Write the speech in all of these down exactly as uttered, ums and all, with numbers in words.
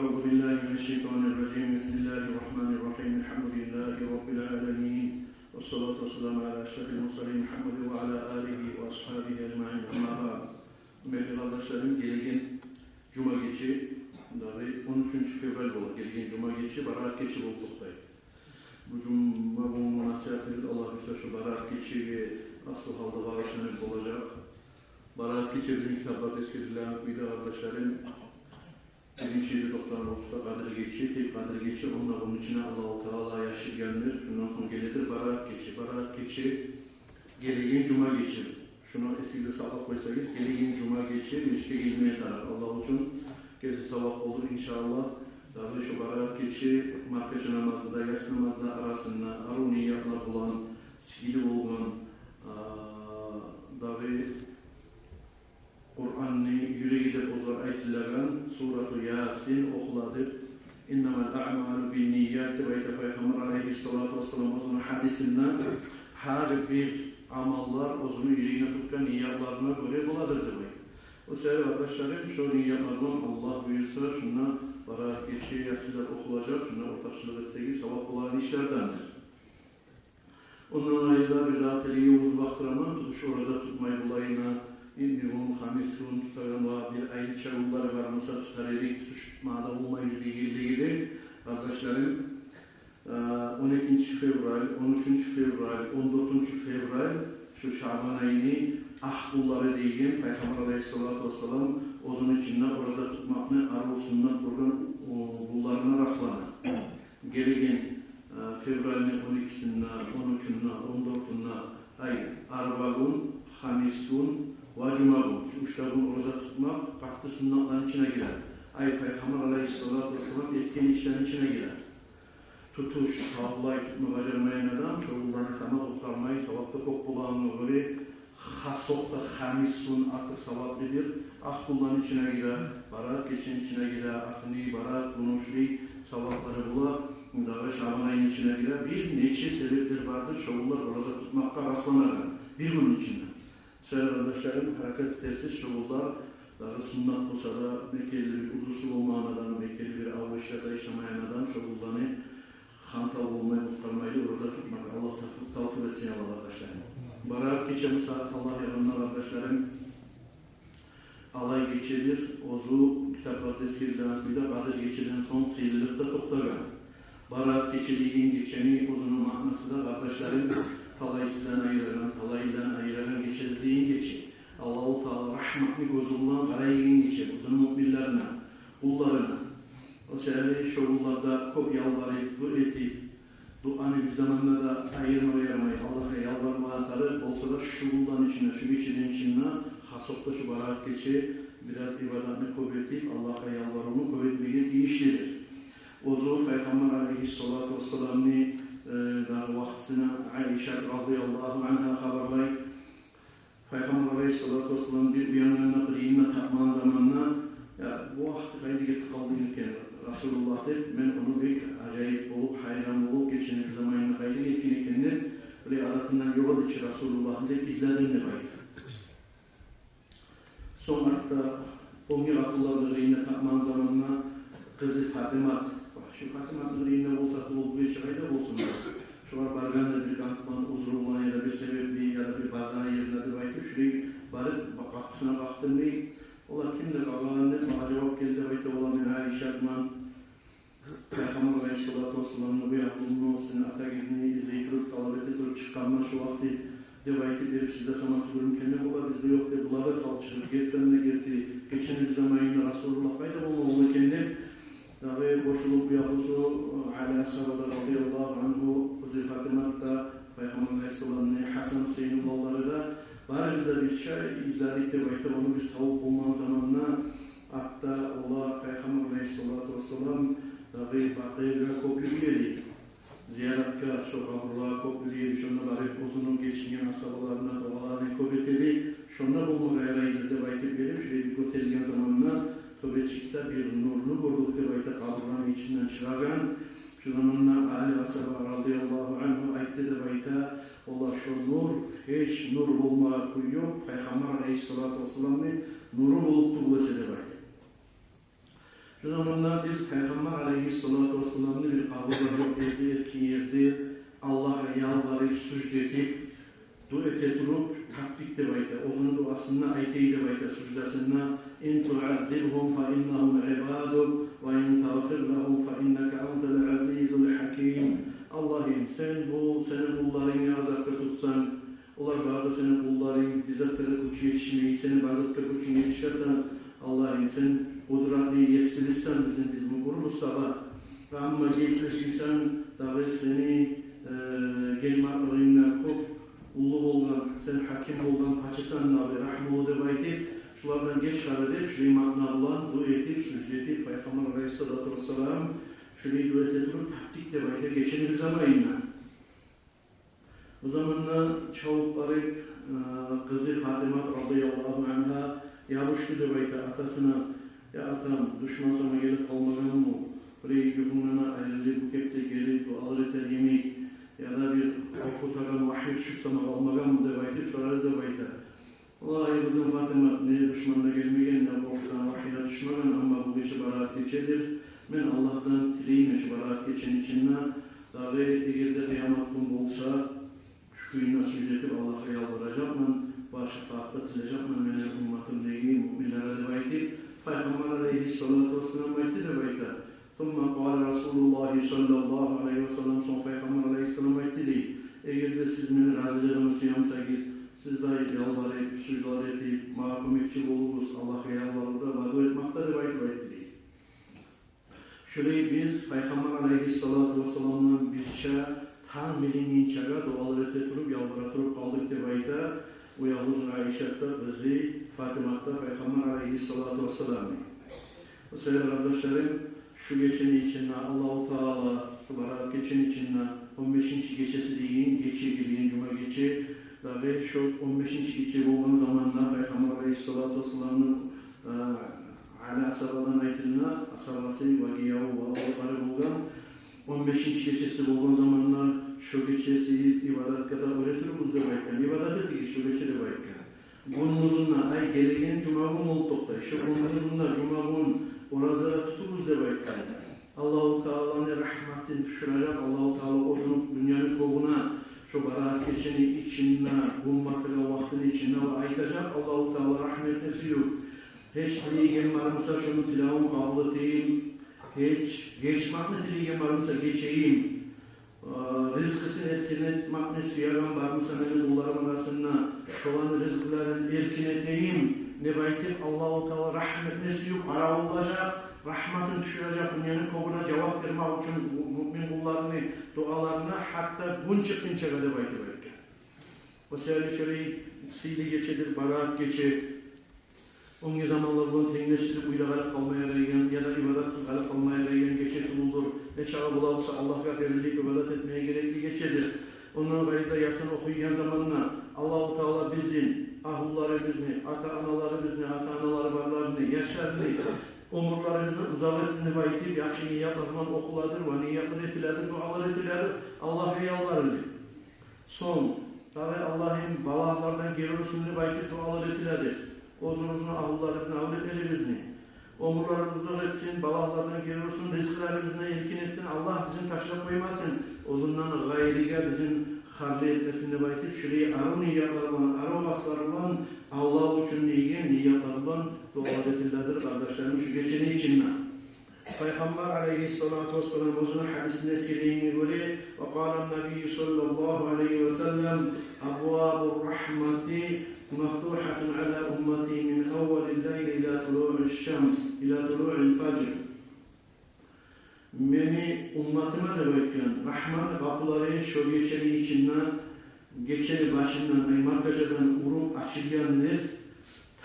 أعوذ بالله من الشيطان الرجيم. بسم الله الرحمن الرحيم. الحمد لله رب العالمين. والصلاة والسلام على أشرف المرسلين محمد وعلى آله وأصحابه أجمعين. أما بعد. Гьюрметли къардашларым, гелеген жума гече, дагъы он уьчюнчю февраль болуп, гелеген жума гече Бараат гече болуп токътай. Бу жума, бу насигьатыбыз, Аллагь буюрса, шу Бараат гечеге аслу гьалда багъышланып болажакъ. Бараат гече бизин китапларда эсгерилген кюйде, къардашларым, биринчи ерде токътагъан болсакъ да, Къадир гече, тек Къадир гече, онда, ону ичине Аллагьу Таала яшыргъандыр. Шондан сонг геледир Бараат гече. Бараат гече гелеген жума гече. Шуну эсигизде сакълап къойсагъыз, гелеген жума гече межитге гелмеге тарыкъ. Аллагь учун гелсе, савап болур, иншааллагь. Дагъы шу Бараат гече маркача намазы да, яссы намазы да арасында арив ниятлар булан, сыйлы болгъан, а, дагъы Къуранны юреги деп оьзю айтылагъан сурату Ясин охуладыр. «Иннамал аъмалу бинният», – деп айта Пайхаммар алайгьиссалату вассалам оьзюню гьадисинде. Гьар бир амаллар оьзюню юрегине тутгъан ниятларына гёре боладыр деп айта. О саялы, къардашларым, шо ниятлар булан, Аллагь буюрса, шунда Бараат гече яссы да охулажакъ, шунда ортакъчылыкъ этсегиз, савап болагъан ишлердендир. Ондан айры да бир дагъы тилеге оьзюм бакъдыраман, тутуш ораза тутмай булайына, инди гюн, хамис гюн тутагъан ва бир айрыча гюнлери бар буса, тутар эдик, тутуш тутмагъа да болмайбыз дегенлеге де, къардашларым, э, он экинчи февраль, он уьчюнчю февраль, он дёртюнчю февраль, шу Шабан айны акъ гюнлери деген, Пайхаммар алайгьиссалату вассалам оьзюню ичинде ораза тутмакъны арив суннат гёрген, о, гюнлерине раслана. Гелеген, э, февральны он экисинде, он уьчюнде, он дёртюнде, ай, арбагюн, хамисгюн ва жумагюн. Шу уьч де гюн ораза тутмакъ къатты суннатланы ичине гире. Ай, Пайхаммар алайгьиссалату вассалам этген ишлени ичине гире. Тутуш, савлай тутма бажармайгъан адам, шо гюнлени тамам къутгъармай, савап да кёп болагъангъа гёре, хасокъда хамисгюн артыкъ саваплыдыр. Акъ гюнлени ичине гире, Бараат гечени ичине гире, артыны Бараат гюню шулай саваплары бола, дагъы Шабан айны ичине гире. Бир нече себеплер бардыр, шо гюнлер ораза тутмакъгъа расланагъан бир гюнню ичинде. Шо саялы, къардашларым, гьаракат этерсиз, шо гюнлер дагъы суннат болса да, мекенли бир узрусу болмагъан адам, мекенли бир авур ишлерде ишлемейген адам, шо гюнлени хантав болмай, къутгъармайлы ораза тутмакъ. Аллагь тавфикъ, тавфикъ этсин, Аллагь, къардашларым. Бараат гече буса, Аллагь ягъында, къардашларым, алай гечедир, оьзю китапларда эсгерилген кюйде Къадир гечеден сонг сыйлылыкъда токътагъан. Бараат гече деген гечени оьзюню маънасы да, къардашларым, талайсыздан айырагъан, талайлыдан айырагъан гечедир деген гече. Аллагьу Таала рагьматны гёзю булан къарайгъан гече оьзюню муъминлерине, къулларына. О саялы шо гюнлерде кёп ялбарып, дуа этип, дуаны бир заманда да айырмагъа ярамай, Аллагьгъа ялбармагъа тарыкъ. Болса да, шу гюнлени ичинде, шу гечелени ичинде хасокъда шу Бараат гече бираз ибадатны кёп этип, Аллагьгъа ялбарывну кёп этмеге тийишлидир. Оьзю Пайхаммар алайгьиссалату вассаламны, э, дагъы вакътисине Айшат радияллагьу ангьа хабарлай. Пайхаммар алайгьиссалату вассалам бир уянгъанда, къырыйында тапмагъан заманда: «Я, бу вакъти къайда гетип къалды экен Расулуллагь?» – деп, мен ону бек ажайып болуп, гьайран болуп, гечени бир заманында къайда гетген экен деп, биле, адатындан ёкъ эди чи Расулуллагьны деп изледим деп айта. Сонг артда оьнге къатынланы къырыйында тапмагъан заманда къызы Фатимат, шу Фатиматны къырыйында болса, бу гече къайда болсун? Шогъар баргъанда бир къатман узру булан, яда бир себепли, яда бир базар еринде деп айтып, шулай барып, къапусуна бакъдым дей. Олар: «Кимдир къалгъан?» – деп, магъа жавап гелди деп айта. Олар: «Мен Айшатман. Пайхаммар алайгьиссалату вассаламны уьягьлюсюн, сизин атагъызны излей туруп, талап эте туруп чыкъгъанман шу вакъти», – деп айтып берип, сизде сама тюгюлмю экен деп. Олар: «Бизде ёкъ», – деп, булар да талчыгъып: «Гертиден де герти, гечени бир заманында Расулуллагь къайда болмагъа бола экен?» – деп. Дагъы къошулуп уьягьлюсю Али асгьаба да, радияллагьу ангьу, къызы Фатимат да, Пайхаммар алайгьиссаламны Гьасан, Гьусейин уланлары да, барыбыз да бирче изледик деп айта, ону биз табып болмагъан заманда. Артда олар Пайхаммар алайгьиссалату вассалам дагъы Бакъиъге кёп юрюй эди. Зияратгъа, шо къабурлагъа кёп юрюй эди, шонда барып оьзюню гечинген асгьабаларына дуаларын кёп эте эди. Шонда болмагъа ярай эди деп айтып берип, шулай бир гётерилген заманда тёбечикде бир нурну гёрдюк деп айта, къабурланы ичинден чыгъагъан. Шу заманда Али асгьаба, радияллагьу ангьу, айтды деп айта: «Валлагь, шо нур гьеч нур болмагъа кюй ёкъ, Пайхаммар алайгьиссалату вассаламны нуру болуп тюгюл эсе», – деп айта. Шо заманда биз Пайхаммар алайгьиссалату вассаламны бир къабурда ёкъ ерде, эркин ерде Аллагьгъа ялбарып, сужда этип, дуа эте туруп тапдыкъ деп айта. Оьзюню дуасында айта деп айта, суждасында: «Ин туъаззибгьум фа иннагьум ибадук, ва ин тагъфир лагьум фа иннака антал азизул гьаким». Аллагьым, сен бу сени къулларынгны азапгъа тутсанг, олар бары да сени къулларынг, бир затгъа да гючю етишмей, сени бар затгъа гючюнг етишесен, Аллагьым, сен къудратлы есибизсен бизин, биз мукъурбуз сагъа. Амма гечмешликсен дагъы сени, э, гечмеклигинг де кёп уллу болгъан, сен гьаким болгъан пачасан дагъы, рагьмулу деп айтып, шулардан геч гьали деп, шулай маъна булан дуа этип, сужда этип, Пайхаммар алайгьиссалату вассалам шулай дуа эте туруп тапдыкъ деп айта гечени бир заманында. Бу заманда чабып барып, э, къызы Фатимат радияллагьу ангьа ябушду деп айта атасына: «Я атам, душман сама гелип къалмагъанмы? Бир юхунгдан айрылып, бу кепде гелип дуалар этер йимик, яда бир къоркъутагъан вагьий тюшюп сама къалмагъанмы?» — деп айтып сорады деп айта. «Валлагь, къызым Фатимат, не душман да гелмеген, не къоркъутагъан вагьий де тюшмеген, амма бу гече бараат гечедир. Мен Аллагьдан тилеймен шу бараат гечени ичинде, дагъы эгер де къыямат гюн болса, шу кюйде сужда этип Аллагьгъа ялбаражакъман, ва шапаат да тилежекмен мени умматымдагъы муъминлеге», — деп айтып, Пайхаммар алайгьиссалату вассалам айтды деп айта. «Сумма къала Расулуллагьи саллаллагьу алайгьи ва саллам», сонг Пайхаммар алайгьиссалам айтды дей: «Эгер де сиз мени разилигимни сюе бусагъыз, сиз де ялбарып, суждалар этип, магъа кёмекчи болугъуз Аллагьгъа ялбарывда ва дуа этмекде», — деп айтып айтды дей. Шулай биз Пайхаммар алайгьиссалату вассаламдан бирче танг билингинчеге дуалар эте туруп, ялбара туруп къалдыкъ деп айта. Уьягьлюсю Айшат да, къызы Фатимат да Пайхаммар алайгьиссалату вассаламны. О саялы, къардашларым, шу гечени ичинде Аллагьу Таала, шу бараат гечени ичинде, он бешинчи гечеси деген гече гелген жума гече, дагъы шу он бешинчи гече болгъан заманда Пайхаммар алайгьиссалату вассаламны, э, Али асгьабадан айтылына, асгьабасы ва гиеви ва уланлары болгъан, он бешинчи гечеси болгъан заманда: «Шу гече сиз ибадатгъа да уьйретирбиз», — деп айтгъан. «Ибадат этигиз шу гече», — деп айтгъан. Гюндюзюнде, ай, гелеген жума гюн болуп токътай, шу гюндюзюнде жума гюн ораза да тутугъуз деп айтгъан. Аллагьу Тааланы рагьматын тюшюрежек Аллагьу Таала оьзюню дюньяны кёгюне шу бараат гечени ичинде, гюн батагъан вакътини ичинде, ва айтажакъ Аллагьу Таала рагьматны сююп: «Гьеч тилейген бар буса, шону тилевюн къабул этейим, гьеч гечмекни тилейген бар буса, гечейим». Э, ризкъысын эркин этмекни сюеген бар буса мени къулларым арасында, шоланы ризкъыларын эркин этейим деп айтып, Аллагьу Таала рагьматны сююп къаравуллажакъ, рагьматын тюшюрежек, дюньяны кёгюне жавап бермек учун му-, муъмин къулларыны дуаларына, гьатта гюн чыкъгъынчагъа деп айтып айтгъан. О саялы шолай сыйлы гечедир бараат гече. Оьнге заманлар булан тенглешдирип уьйде къалып къалма ярайгъан, яда ибадатсыз къалып къалма ярайгъан гече тюгюлдюр. Нечакъы бола буса Аллагьгъа берилип ибадат этмеге герекли гечедир. Ондан къайры да Ясин охуйгъан заманда Аллагьу Таала бизин, агьлюлерибизни, ата-аналарыбызны, ата-аналары барларыны, яшларыны оьмюрлерибизден узакъ этсин деп айтып, яхшы ниятлар булан охуладыр ва ниятлар этиледир, дуалар этиледир, Аллагьгъа ялбарылып. Сонг дагъы Аллагьым балагьлардан гери урсун деп айтып дуалар этиледир. Оьзюбюзню, агьлюлерибизни, авлетлерибизни оьмюрлерин узакъ этсин, балагьлардан гери урсун, ризкъыларыбызны эркин этсин, Аллагь бизин ташлап къоймасын, оьзюнден къайрыгъа бизин харлы этмесин деп айтып, шулай арив ниятлар булан, арив къастлар булан, Аллагь учун деген ниятлар булан дуалар этиледир, къардашларым, шу гечени ичинде. Пайхаммар алайгьиссалату вассалам оьзюню гьадисинде эсгерегенине гёре: «Ва къала ннабийю саллаллагьу алайгьи ва саллам: абвабур рагьмати мафтугьатун ала уммати мин аввалил лайли ила тулуъиш шамс, ила тулуъил фажр». Мени умматыма деп айтгъан, рагьматны къапулары шо гечени ичинде, гечени башындан, ай, маркачадан уруп ачылгъандыр,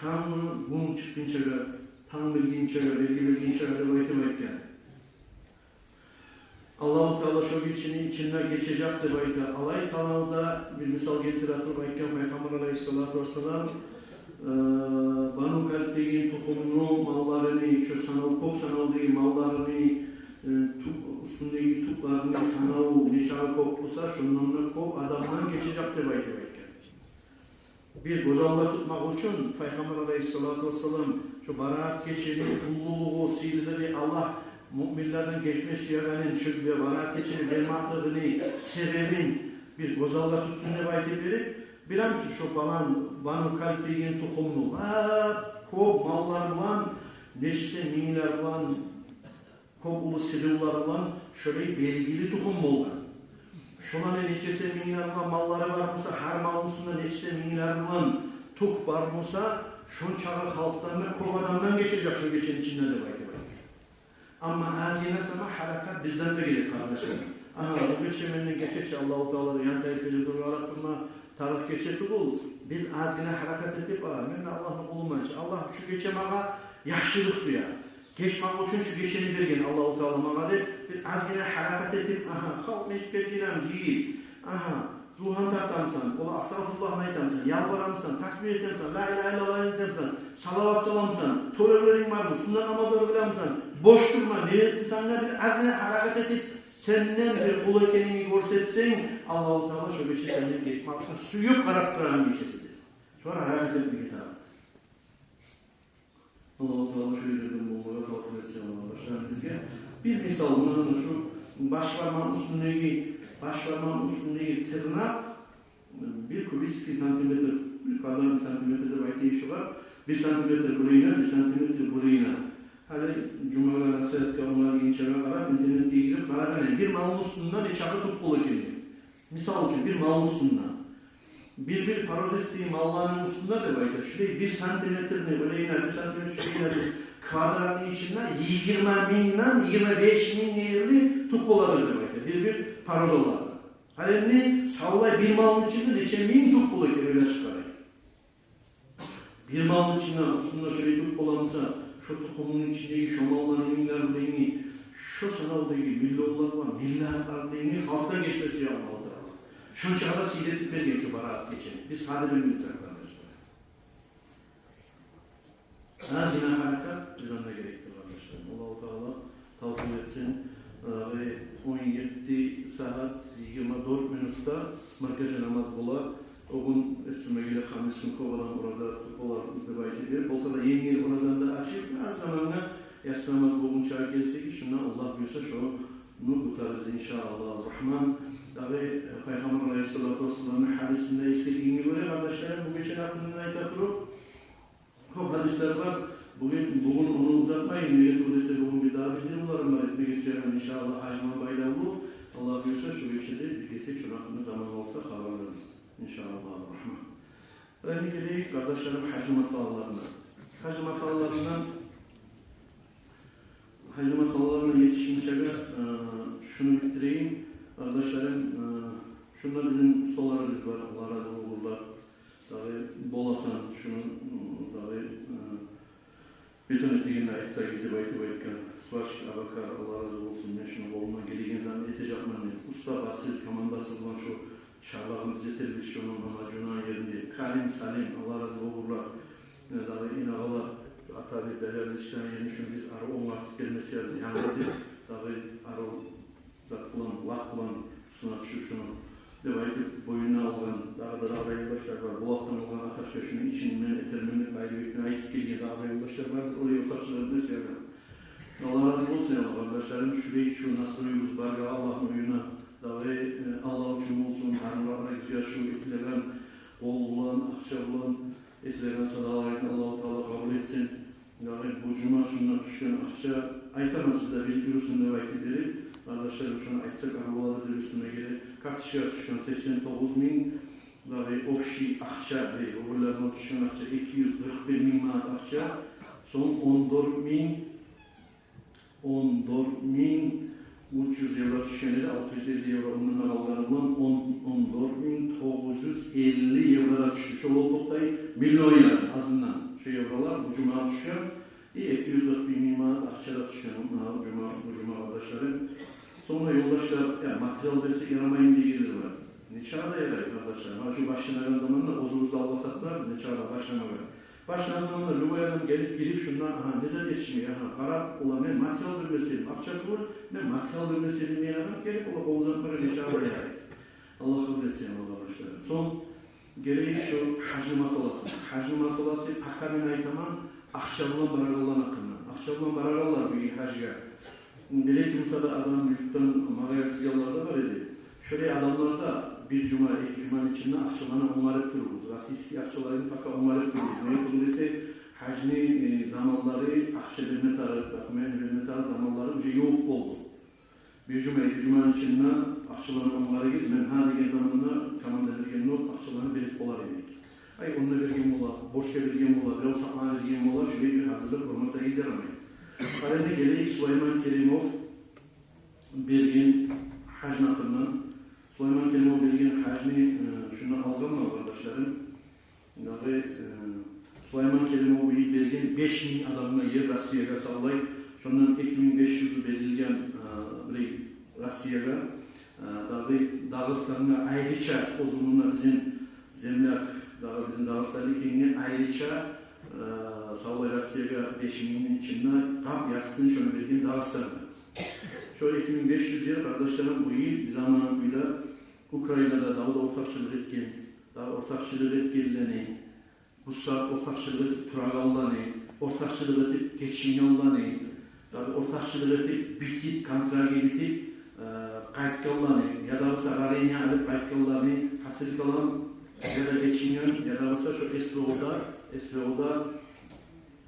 танг гюн чыкъгъынчагъа, танг белгинчеге, белги белгинчеге деп айтып айтгъан. Аллагьу Таала шо гечени ичинде гечежек деп айта. Алай санавда бир мисал гелтире туруп айтгъан Пайхаммар алайгьиссалату вассалам, э, Бану Калб деген тухумну малларыны, шо санав, кёп санавдагъы малларыны, э, ту-, уьстюндеги тюклерини санаву нечакъы кёп буса, шондан да кёп адамдан гечежек деп айтып айтгъан. Бир гёз алда тутмакъ учун Пайхаммар алайгьиссалату вассалам Шо Бараат гечени уллулугъу, сыйлылыгъы, Аллагь муъминлерден гечме сюегенин, шо Бараат гечени бермакълыгъыны себебин бир гёз алда тутсун деп айтып берип, билемисиз, шо палан Бану Кальб деген тухумну лап кёп маллар булан, нечесе минглер булан, кёп уллу сыдывлар булан шолай белгили тухум болгъан. Шоланы нечесе минглер булан маллары бар буса, гьар малны уьстюнде нечесе минглер булан тюк бар буса, шончакъы халкъдан да кёп адамдан гечежек шо гечени ичинде деп айтып айтгъан. Амма азгъына сама гьаракат бизден де герек, къардашлар. Агьа, бу гече менден гече чи, Аллагьу Таала янтайып берип турарыкъмы, тарыкъ гече тюгюл. Биз азгъына гьаракат этип, агьа, мен де Аллагьны къулуман чы, Аллагь шу гече магъа яхшылыкъ сюе, гечмек учун шу гечени берген Аллагьу Таала магъа деп, бир азгъына гьаракат этип, агьа, халкъ межитге жыйылгъан, жыйып, агьа, зувгьан тартамысан, олагъа астагъфируллагьны айтамысан, ялбарамысан, тасбигь этемисан, ла илагьа иллаллагь этемисан, салават саламысан, тёревлеринг бармы, суннат намазлар къыламысан, бош турма, не этемисан да, бир азгъына гьаракат этип, сенден бир къул экенингни гёрсетсенг, Аллагьу Таала шо гече сенден гечмекни сююп къарап турагъан гечеси деп. Шогъар гьаракат этмеге тарыкъ. Аллагьу Таала шо ерлерден болмагъа тавфикъ этсин, Аллагь, барыбызгъа. Бир мисал, муна, муна шу баш бармакъны уьстюндеги, баш бармакъны уьстюндеги тырнакъ бир кубический сантиметр, бир квадратный сантиметр деп айтайыкъ шогъар. Бир сантиметр булайына, бир сантиметр булайына. Гьали жумагъа, насигьатгъа, онда генчеге къарап, интернетге гирип къарагъан эдим, бир малны уьстюнде нечакъы тюк бола экен деп. Мисал учун, бир малны уьстюнде. Бир-бир породистый малланы уьстюнде деп айта, шулай бир сантиметрни булайына, бир сантиметр шулайына бир квадратны ичинде йигирма мингден йигирма беш минг ерли тюк боладыр деп айта, бир-бир породаларда. Гьали энни савлай бир малны ичинде нече минг тюк бола экен, ойлашып къарайыкъ. Бир малны ичинде, уьстюнде шолай тюк боламыса, шо тухумну ичиндеги шо малланы минглер булангъы, шо санавдагъы миллионлар булан, миллиардлар булангъы халкъдан гечме сюе Аллагьу Таала. Шончакъы да сыйлы этип берген шо Бараат гечени. Биз къадрин билсек, къардашлар. Азгъына гьаракат бизден де герекдир, къардашлар. Аллагьу Таала тавфикъ этсин. Э, он етти сагьат йигирма дёрт минутда маркача намаз бола. О гюн, эсиме геле, хамис гюн кёп адам ораза тутуп болар деп айтып берип, болса да, енгил оразаны да ачып, аз замангъа яссы намаз болгъунча гелсек, шунда Аллагь буюрса, шону къутарырбыз, иншааллагьу рагьман. Дагъы, э, Пайхаммар алайгьиссалату вассаламны гьадисинде эсгергенге гёре, къардашларым, бу гечени гьакъында айта туруп, кёп гьадислер бар. Бугюн, бугюн ону узатмайым, неге тюгюл десе, бугюн бир дагъы билдирмелерим бар этмеге сюемен, иншааллагь, гьаж булан байлавлу. Аллагь буюрса, шу гечеде бир гесек шону гьакъында заман болса, хабарларбыз, иншааллагьу рагьман. Энни гелейик, къардашларым, гьажны масъалаларына. Гьажны масъалаларына, гьажны масъалаларына етишгинчеге, э, шуну битдирейим, къардашларым, э, шунда бизин усталарыбыз бар, Аллагь рази болгъурлар. Дагъы боласан, шуну, м, дагъы, э, бетон этегенни айтсагъыз деп айтып айтгъан сварщик Абакар, Аллагь рази болсун, мен шуну къолумдан гелеген затны этежекмен деп. Уста Басир командасы булан шо чарлагъын биз этербиз, шону намажуна еринде. Карим, Салим, Аллагь рази болгъурлар. Э, дагъы инагъалар, атабыз, дядябыз ишлеген ерни шуну биз арив онгартып берме сюебиз, янгы этип, дагъы арив зат булан, лакъ булан уьстюне тюшюп шуну деп айтып, боюнуна алгъан, дагъы да дагъы да юлдашлар бар. Булакъдан алгъан аташгъа шуну ичин мен этермен деп, Къайрыбекден айтып гелген дагъы да юлдашлар бар. Олай ортакъчылыгъыбыз сюе. Аллагь рази болсун, я къардашларым, шулай шу настройгъуз баргъа Аллагьны уьюне, дагъы, э, Аллагь учун болсун, гьар биригизге шу этилеген къол булан, акъча булан этилеген садагъаларыгъызны Аллагьу Таала къабул этсин. Дагъы бу жума шунда тюшген акъча, айтаман, сиз де билип юрюсюн деп айтып берип, къардашларым, шуну айтсакъ, арив болар деп эсиме геле. Карточкагъа тюшген сексен тогъуз минг, дагъы общий акъча, бу рубльлерден тюшген акъча эки юз къыркъ бир минг манат акъча, сонг он дёрт минг, он дёрт минг уьч юз евро тюшген эди, алты юз элли евро, ондан да къалгъаны булан он, он дёрт минг тогъуз юз элли евро да тюшдю. Шо болуп токътай миллион ярым азындан. Шо евролар бу жумагъа тюшген, и эки юз къыркъ бир минг манат акъча да тюшген. Муна жума, бу жума, къардашларым. Сонг да юлдашлар, я, материал берсек ярамаймы дегенлер бар. Нечакъы да ярай, къардашлар. Муна шу башланагъан заманда оьзюбюз де алгъасатмайбыз, нечакъы да башламагъа. Башлагъан заманда любой адам гелип, гирип, шунда, агьа, не зат етишмей, агьа, къарап, ола, мен материал бермесейим, акъча тюгюл, мен материал бермесейим деген адам гелип, ола къол узатмагъа нечакъы да ярай. Аллагь къабул этсин, Аллагь башлар. Сонг гелейик шу гьажны масъаласына. Гьажны масъаласы, пока мен айтаман, Акъча булан барагъанланы гьакъындан. Акъча булан барагъанлар бу гьажгъа. Биле турса да, адам юртдан магъа язылгъанлар да бар эди. Шолай адамлар да бир жума, эки жуманы ичинде акъчаланы онгарып турабыз. Российский акъчаларын пока онгарып турабыз. Неге тюгюл десе, гьажны, э, заманлары, акъча берме тарыкъ, документ берме тарыкъ заманлары уже ёкъ болду. Бир жума, эки жуманы ичинде акъчаланы онгарыгъыз, мен гьа деген заманда команда берген ёкъ, акъчаланы берип болар эдик. Ай, онда берген бола, борчгъа берген бола, бирев сакълана берген бола, шулай бир гьазирлик болмаса, гьеч ярамай. Гьали гелейик Сулайман Керимов берген гьажны гьакъындан. Сулайман Керимов берген гьажны, э, шундан алгъанман, къардашларым. Дагъы, э, Сулайман Керимов берген беш минг адамгъа ер Россиягъа савлай. Шондан эки минг беш юзю берилген, э, билей Россиягъа. Э, дагъы Дагъыстангъа айрыча, оьзюню бизин земляк, дагъы бизин дагъыстанлы экенине айрыча, э, савлай Россиягъа беш мингни ичинде къап яртысын шону берген Дагъыстангъа. Шо эки минг беш юз ер, къардашларым, бу йыл биз заманында Украинада дав да ортакъчылыкъ этген, дагъы ортакъчылыкъ этгенлени, бу сагьат ортакъчылыкъ этип турагъанланы, ортакъчылыкъ этип гечингенлени, дагъы ортакъчылыкъ этип битип, контрагы битип, э, къайтгъанланы, яда буса ранение алып къайтгъанланы, гьасили калам, яда гечинген, яда буса шо СВО-да, СВО-да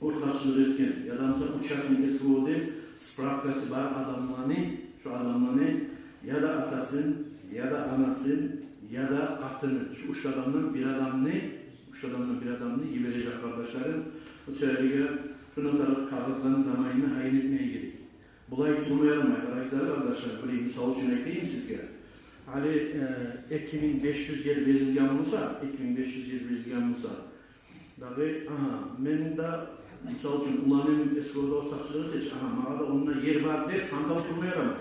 ортакъчылыкъ этген, яда буса участник СВО деп справкасы бар адамланы, шо адамланы яда атасын, яда анасын, яда къатынын, шу уьч адамдан бир адамны, уьч адамдан бир адамны йибережек, къардашларым. О саялы шунда тарыкъ кагъызланы заманына гьайын этмеге герек. Булай турма ярамай, къарагъыз, къардашлар, бир мисал учун айтайым сизге. Гьали, э, эки минг беш юз ер берилген буса, эки минг беш юз ер берилген буса, дагъы, агьа, мен де, мисал учун, уланым СВО-да ортакъчылыкъ этежек, агьа, магъа да онда ер бар деп, анда олтурма ярамай.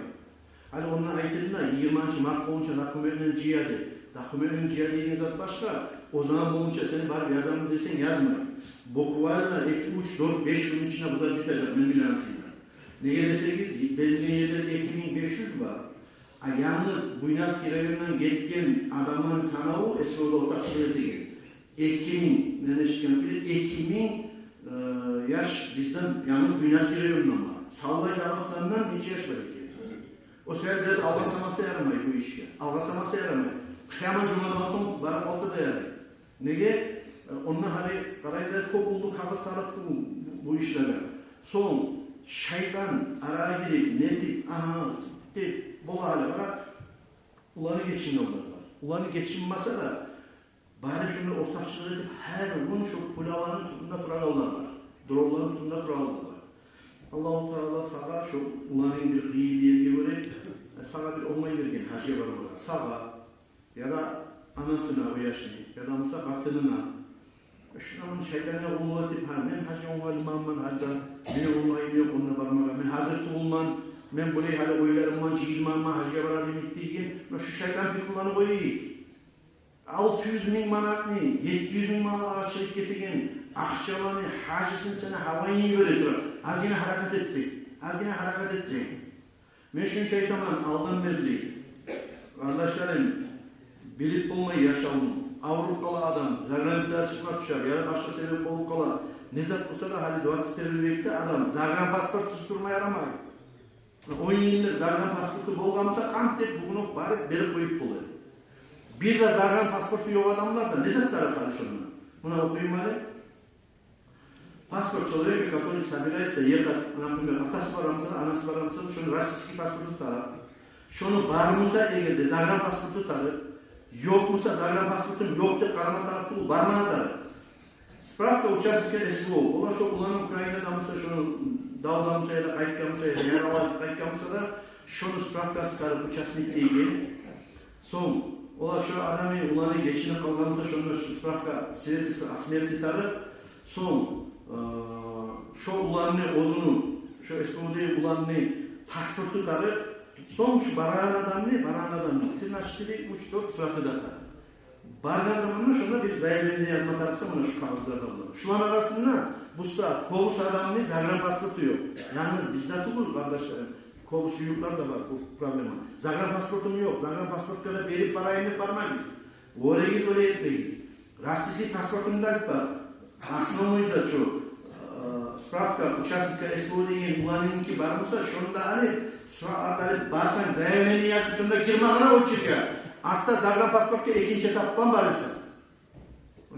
Гьали онда айтылды, йигирманчы март болгъунча документлени жыя деп. Документлени жыя деген зат башгъа. О заман болгъунча сени барып язаман десенг, язмай. Буквально эки, уьч, дёрт, беш гюнню ичинде бу зат битежек, мен билеген кюйде. Неге десегиз, берилген ерлер эки минг беш юз бар. А янгыз Буйнакский райондан гетген адамланы санаву, СВО-да ортакъчылыкъ этеген, эки минг, мен эшитген кюйде, эки минг, э, яш бизден янгыз Буйнакский райондан бар. Савлай Дагъыстандан нече яш бар экен? О саялы бираз алгъасамаса ярамай бу ишге. Алгъасамаса ярамай. Къыямат жумадан сонг барып алса да ярай. Неге? Э, онда гьали къарайсыз, кёп уллу кагъыз тарыкъ бу, бу ишлеге. Сонг шайтан арагъа гирип, нетип, агьа, деп, бола гьали, къара, уланы гечинген бар. Уланы гечинмесе де, барып шунда ортакъчылыкъ этип, гьар гюн шо пуляланы тюбюнде турагъанлар бар. Дронланы тюбюнде турагъанлар бар. Аллагьу Таала сагъа шо уланынгны бир къыйын ерге гёре, э, сагъа бир онгай берген гьажгъа бармагъа. Сагъа, яда анасына о яшны, яда буса къатынына. Шундан шайтангъа къуллукъ этип, гьа, мен гьажгъа онгарылмагъанман, гьажда мени онгайым ёкъ онда бармагъа, мен гьазир тюгюлмен, мен булай гьали ойларым булан жыйылмагъанман гьажгъа барар йимик деген, муна шу шайтан пикруланы къояйыкъ. Алты юз минг манатны, етти юз минг манат арачылыкъ гетеген акъчаланы гьажисын сени гьавайынг йибере тура. Азгъына гьаракат этсенг, азгъына гьаракат этсенг. Мен шуну айтаман, алдан берли, къардашларым, билип болмай яшавну. Авруп къала адам, заграницагъа чыкъма тюше, яда башгъа себеп болуп къала. Не зат болса да, гьали двадцать первый векде адам загранпаспортсуз турма ярамай. Он йыллыкъ загранпаспорту болгъан буса, къант деп бугюн окъ барып берип къоюп бола. Бир де загранпаспорту ёкъ адамлар да не зат тарыкъ гьали шонда? Муна охуйум гьали. Паспорт человека, который собирается ехать, например, атасы бара буса да, анасы бара буса да, шону российский паспорту тарыкъ. Шону бар буса эгер де, загранпаспорту тарыкъ. Ёкъ буса, загранпаспортум ёкъ деп къарама тарыкъ тюгюл, бармагъа тарыкъ. Справка участника СВО. Олар шо уланы Украинада буса, шону давда буса яда къайтгъан буса, яда яраланып къайтгъан буса да, шону справкасы тарыкъ, участник деген. Сонг, олар шо адамны уланы гечинип къалгъан буса, шонда шо справка, свидетельство о смерти тарыкъ. Сонг, э, шо уланны оьзюню, шо СВО-дагъы уланны паспорту тарыкъ. Сонг шо барагъан адамны, барагъан адамны три на четыре, уьч, дёрт сураты да тарыкъ. Баргъан заманда шонда бир заявление язма тарыкъсан, муна шо кагъызлар да булан. Шуланы арасында буса кёбюсю адамны загранпаспорту ёкъ. Янгыз бизде тюгюл, къардашларым, кёбюсю юртларда бар бу проблема. Загранпаспортум ёкъ, загранпаспортгъа да берип барайым деп бармагъыз. Вёрегиз, вёре этмегиз. Российский паспортум да алып бар. Основной зат шо, э, Справка, участникка СВО деген уланынгки бар буса, шону да алып, суракълар да алып барсанг, заявление язып, шонда гирме къара очеркге. Артда загранпаспортгъа экинчи этапдан барасан.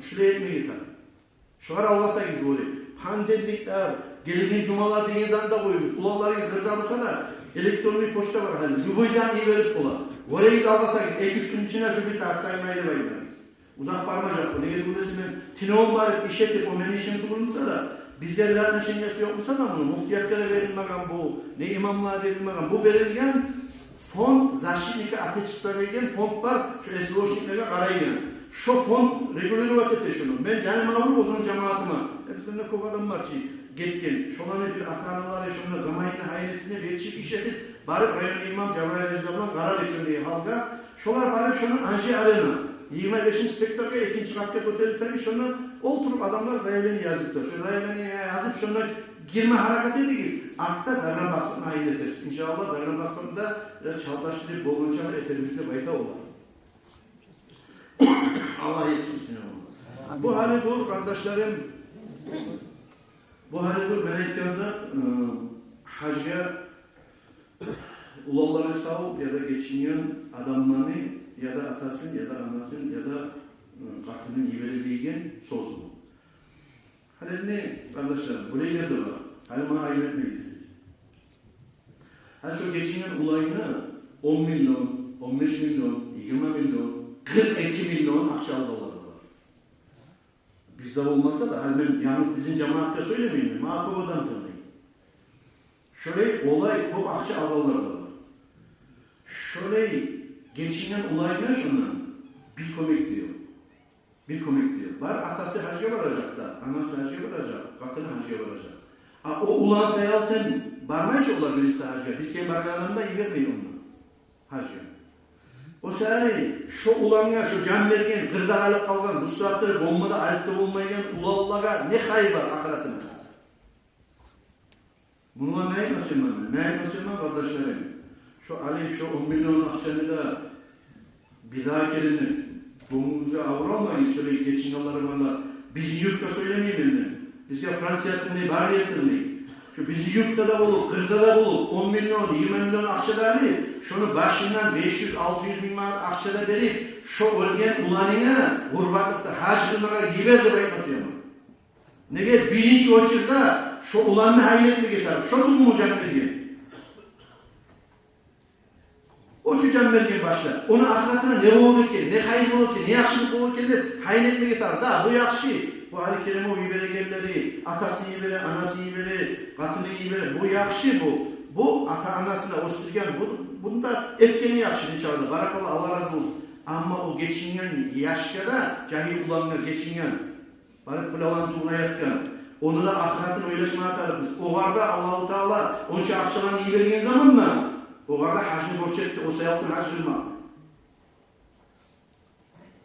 Шулай этмеге тарыкъ. Шогъар алгъасагъыз бола. Понедельниклер, гелеген жумалар деген затны да къоюгъуз. Уланларыгъыз къырда буса да, электронный почта бар гьали. Любой затны йиберип бола. Гёрегиз, алгъасагъыз, эки-уьч гюн ичинде шо битип таймай деп айтмагъыз. Узакъ бармажакъ бу. Неге тюгюл десе, мен тюнегюн барып иш этип, о мени ишим тюгюл буса да, бизге бир отношениясы ёкъ буса да, муну муфтиятгъа да берилмеген бу, не имамлагъа берилмеген. Бу берилген фонд защитника Отечества деген фонд бар, шо СВОшниклеге къарайгъан. Шо фонд регулировать эте шону. Мен жаным авруп оьзюм жамаатыма. Э, бизде де кёп адам бар чы гетген. Шоланы бир охраналары, шонда заманына, гьайын этсин деп, етишип иш этип, барып районный имам Жабраил гьажи булан къарадыкъ шону гьалгъа. Шолар барып шону Анжи Арена, йигирма бешинчи секторгъа, экинчи къатгъа гётерилсе, шонда олтуруп адамлар заявление язып тура. Шо заявление язып, шонда гирме гьаракат этигиз. Артда загранпаспортну гьайын этерсиз. Иншааллагь, загранпаспортну да бираз чалтлашдырып, болгъанча да этербиз деп айта олар. Аллагь етишсин, я Аллагь. Бу гьали дюр, къардашларым. Бу гьали дюр, мен айтгъан зат, э, гьажгъа уланлары сав яда гечинген адамланы, яда атасын, яда анасын, яда, э, къатынын йибере деген сёз бу. Гьали не, къардашлар, булайлар да бар. Гьали магъа айып этмегиз сиз. Гьали шо гечинген уланына он миллион, он беш миллион, йигирма миллион, къыркъ эки миллион акъча алгъанлар да бар. Бизде болмаса да, гьали мен янгыз бизин жамаатгъа сёйлемеймен, магъа кёп адам тынглай. Шолай олай кёп акъча алгъанлар да бар. Шолай гечинген уланына шондан бир кёмек де ёкъ. Бир кёмек де ёкъ. Бар, атасы гьажгъа баражакъ да, анасы гьажгъа баражакъ, къатыны гьажгъа баражакъ. А о улан саялы бармай чы олар бириси де гьажгъа. Бир керен баргъан адам да йибермей онда гьажгъа. О саялы шо улангъа, шо жан берген, къырда къалып къалгъан, бу сагьатда бомба да алып да болмайгъан уланлагъа не хайыр бар ахыратына? Муну мен не айтма сюемен, не айтма сюемен, къардашларым? Шо алып, шо он миллион акъчаны да бир дагъы керен гёнгюлюгюзге авур алмагъыз, шолай гечингенлери барлар. Бизин юртгъа сёйлемеймен мен. Бизге Франция тынглай, бар ер тынглай. Шо бизин юртда да болуп, къырда да болуп, он миллион, йигирма миллион акъча да алып, шону башындан беш юз, алты юз минг манат акъча да берип, шо оьлген уланына гьурбатлыкъда гьаж къылмагъа йибер деп айтма сюемен. Неге, биринчи очередьде шо уланны гьайын этмеге тарыкъ, шо тюгюлмю жан берген? О чу жан берген башлап, ону ахыратына не болур экен, не хайыр болур экен, не яхшылыкъ болур экен деп гьайын этмеге тарыкъ. Да, бу яхшы. Бу гьали керен о йиберегенлери, атасын йибере, анасын йибере, къатынын йибере, бу яхшы бу. Бу ата-анасына оьсдюрген, бу, буну да этгени яхшы, нечакъы да. Баракалла, Аллагь рази болсун. Амма о гечинген яшгъа да, жагьил улангъа гечинген, барып пулаван тувуна ятгъан, ону да ахыратын ойлашмагъа тарыкъбыз. Огъар да Аллагьу Таала онча акъчаланы йиберген заманда, огъар да гьажны борч этди, о саялы гьаж къылмакъ.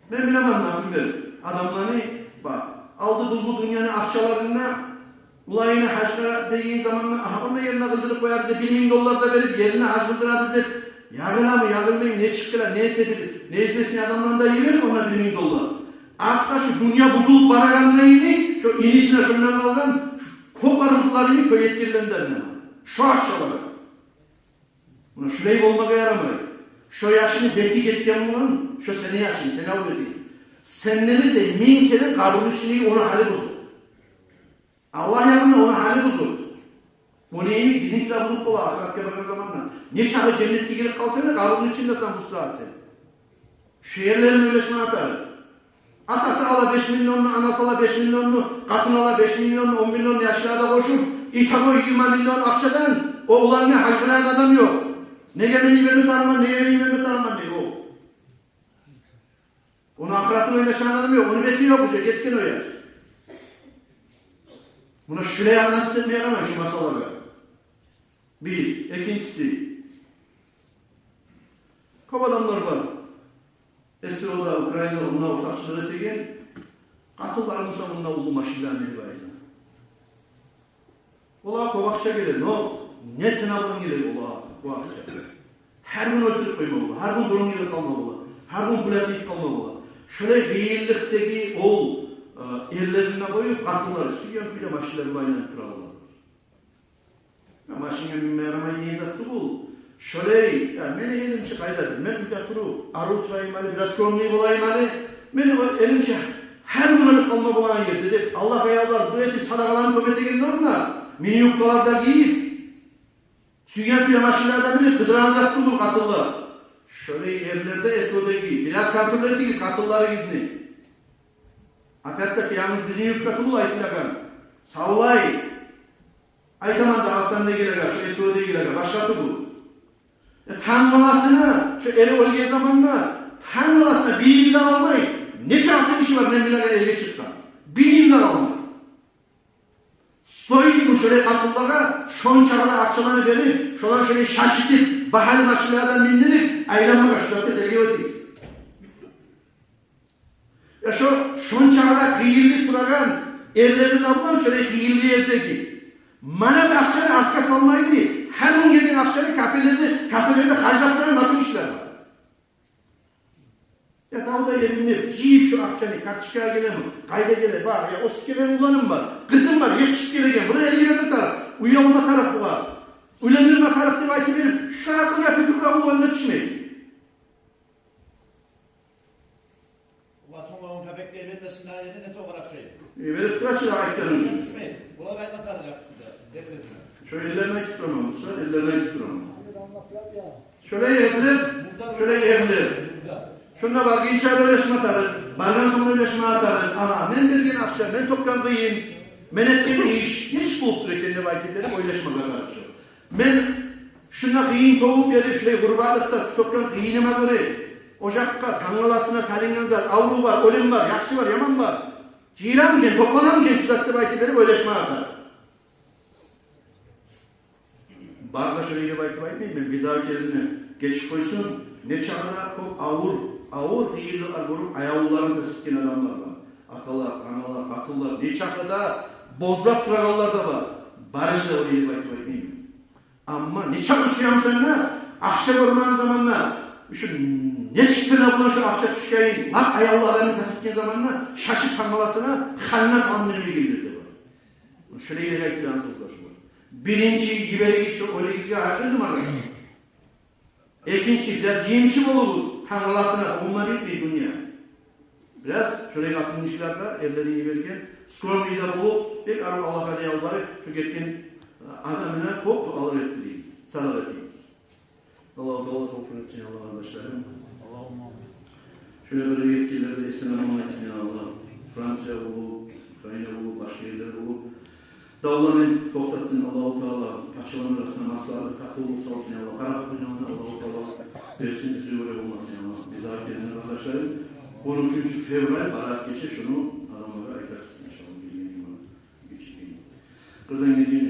Мен билемен, например, адамланы, бакъ, алды дулбу дюньяны акъчаларын да уланына гьажгъа деген заманда, агьа, онда ерине къылдырып къоябыз деп, бир минг доллар да берип, ерине гьаж къылдырабыз деп, ягъыламы, ягъылмаймы, не чыкъгъыла, не этедир, неизвестный адамланы да йиберип, онда бир минг доллар. Артда шо дюнья бузулуп барагъанда йимик, шо инисине шондан къалгъан, шо кёп бар бузулар йимик, тёй этгенлерден де. Шо акъчалар. Муна шулай болмагъа ярамай. Шо яшны бети гетген булан, шо сени яшынг, сени ал бетинг. Сенден эсе минг керен къабурну ичиндеги ону гьалы бузукъ. Аллагь янында ону гьалы бузукъ. Ону йимик бизинки де бузукъ бола ахыратгъа баргъан заманда. Нечакъы женнетге гирип къалсанг да, къабурну ичинде сен бу сагьат сен. Шо ерлерин ойлашмагъа тарыкъ. Атасы ала беш миллионну, анасы ала беш миллионну, къатыны ала беш миллионну, он миллионну, яшлар да къошуп, итого йигирма миллион акъчадан о улангъа гьаж къылагъан адам ёкъ. Неге мен йиберме тарыкъман, неге мен йиберме тарыкъман дей о. Ону ахыратын ойлашагъан адам ёкъ, ону бети ёкъ уже, гетген о яш. Муна шулай относиться этме ярамай шу масъалагъа. Бир, экинчиси. Кёп адамлар бар. СВО-да, Украинада, онда ортакъчылыкъ этеген, къатынларыны сонг мунда уллу машинлени минип айта. Олагъа кёп акъча геле, но не цена булан геле олагъа бу акъча? Гьар гюн оьлтюрюп къойма бола, гьар гюн дрон гелип къалма бола, гьар гюн пуля тийип къалма бола. Шолай къыйынлыкъдагъы ол, э, эрлерин де къоюп, къатынлары сюйген кюйде машинлер булан айланып тура бола. Я машинге минме ярамай деген зат тюгюл. Шолай, я мени элим чи къайдадыр, мен уьйде туруп, арив турайым гьали, бираз кёнгюл болайым гьали. Мени о элим чи гьар гюн оьлюп къалма болагъан ерде деп, Аллагьгъа ялбарып, дуа этип, садагъаларын кёп этегенни орнуна, мини-юбкалар да гийип, сюйген кюйде машинлерде минип къыдырагъан зат тюгюл къатынлар. Шолай эрлер де эсгеригиз, бираз контроль этигиз къатынларыгъызны. Опять-таки, янгыз бизин юртда тюгюл айтылагъан. Савлай айтаман Дагъыстандагъылагъа, шо эсгеригилагъа, башгъа тюгюл. Э, тангаласына, шо эри оьлген заманда, тангаласына бир йыл да къалмай, нече къатын гиши бар мен билеген эрге чыкъгъан. Бир йыл да къалмай. Стоитми шолай къатынлагъа шончакъы да акъчаланы берип, шоланы шолай шашытып, багьалы машинлерден миндирип, айланмагъа? Шу затны тергев этигиз. Я шо шончакъы да къыйынлы турагъан эрлени де булан шолай къыйынлы ердеги. Манат акъчаны артгъа салмайлы, гьар гюн гелген акъчаны кафелерде, кафелерде харжлап турагъан къатын гишилер бар. Я давда эдим деп, жыйып шо акъчаны, карточкагъа гелеми, къайда геле, бар, я оьсюп гелеген уланым бар, къызым бар, етишип гелеген, буну элге берме тарыкъ, уьй алма тарыкъ бугъар, уьйлендирме тарыкъ деп айтып берип, шо акъыл я пикру уланына тюшмей. Улан сонг он капекге бермесин дагъы, не токъар акъчаны. Э, берип тура чы дагъы айтгъаны учун. Тюшмей. Булар къайтма тарыкъ да, эрлерине. Шо эрлерине айтып тураман, буса, эрлерине айтып тураман. Шолай эрлер, шолай эрлер. Шонда баргъынча да ойлашма тарыкъ, баргъан сонг да ойлашма тарыкъ. Амма мен берген акъча, мен тёкген къыйын, мен этген иш нечик болуп тура экен деп айтып берип ойлашмагъа тарыкъ шо. Мен шунда къыйын тёгюп берип, шулай гъурбатлыкъда тёкген къыйыныма гёре, о якъгъа, тангаласына салынгъан зат, аврув бар, оьлюм бар, яхшы бар, яман бар, жыйыламы экен, топланамы экен шу зат деп айтып берип ойлашмагъа тарыкъ. Бар да шолай деп айтып айтмайман мен, бирдагъы керен гечип къойсун. Нечакъы да кёп авур, авур къыйынлыкълар гёрюп, аявлуларын тас этген адамлар бар. Аталар, аналар, къатынлар, нечакъы да бозлап турагъанлар да бар. Барысы да олай деп айтып айтмайман. Амма нечакъы сюемсен де, акъча гёрмеген заманда, ушу нечик сен булан шо акъча тюшгенин, лап аявлуларын тас этген заманда, шашып, тангаласына ханна салындырып гелгенлер де бар. Шолай деп айтылгъан сёзлер шулар. Биринчи, йиберигиз шо оьлюгюзге гьакъыллы магъа. Экинчи, бираз жыйымчы болугъуз, тангаласына, онда битмей дюнья. Бираз шолай къатын гишилер де эрлерин йиберген, скромный да болуп, бек арив Аллагьгъа да ялбарып, шо гетген, э, адамына кёп дуалар этдиригиз, садагъа этигиз. Аллагьу Таала тавфикъ этсин, Аллагь, къардашларым. Аллагьумма амин. Шолай бир гетгенлер де эсен-аман къайтсын, я Аллагь. Франция болуп, Украина болуп, башгъа ерлер болуп, давланы токътатсын Аллагьу Таала, пачаланы арасына маслагьат, татывлукъ салсын, я Аллагь. Къаракъ дюньяны Аллагьу Таала берсин, уьзюп болмасын, я Аллагь. Бирдагъы керен, къардашларым, он уьчюнчю февраль, барагъан гече, шуну адамлагъа айтарсыз, иншаллагь, гелген жума. Гече гелген. Къырдан гелген